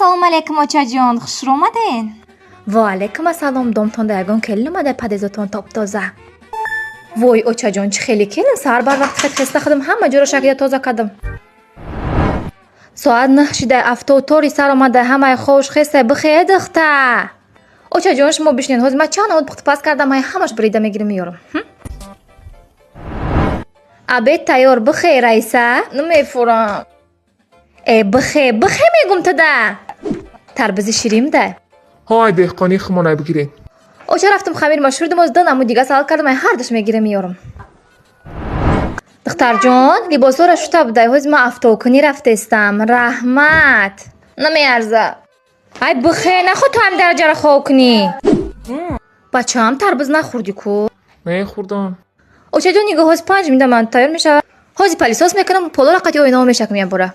Ассалому алайкум, очаҷон, хушрӯ омаден. Ва алайкум ассалом. Домтонда ягон келин омада, подъездотон топтоза. Вой, очаҷон, чӣ хеле келин! Саҳар барвақт хет хеста худам ҳама ҷоро шакида тоза кардам. Соат 9 шида, афтотори сар омада, ҳамаи хош хеста. Бихе, духта. Очаҷон, шумо бишинед, ҳозир ман чанд намуд пухтупаз кардам, ҳай ҳамаш бурида мегирим, меёрам. Обед тайёр, бихе, Раиса. Намефурам. Э, бихе, бихе, мегум туда. Тарбизи ширимда. Ҳой, деҳқонӣ хумонай бигиред. Оча, рафтам, хамир ма шурдам, оз ду намуд дига салат кардам, ай ҳардуш мегирам, меёрам. Духтарҷон, либосҳоро шута будай, ҳозир ман афтовкунӣ рафтестам. Раҳмат, намеарза. Ай, бихе, наход, ту ҳами дараҷаро хов кунӣ. Бачаам, тарбуз нахӯрдӣ ку? Мехӯрдам. Очаҷон, нигоҳ, ҳозир 5 минута ман тайёр мешавад. Ҳозир пылесос мекунам, полоро қати оинаҳо мешакам якбора.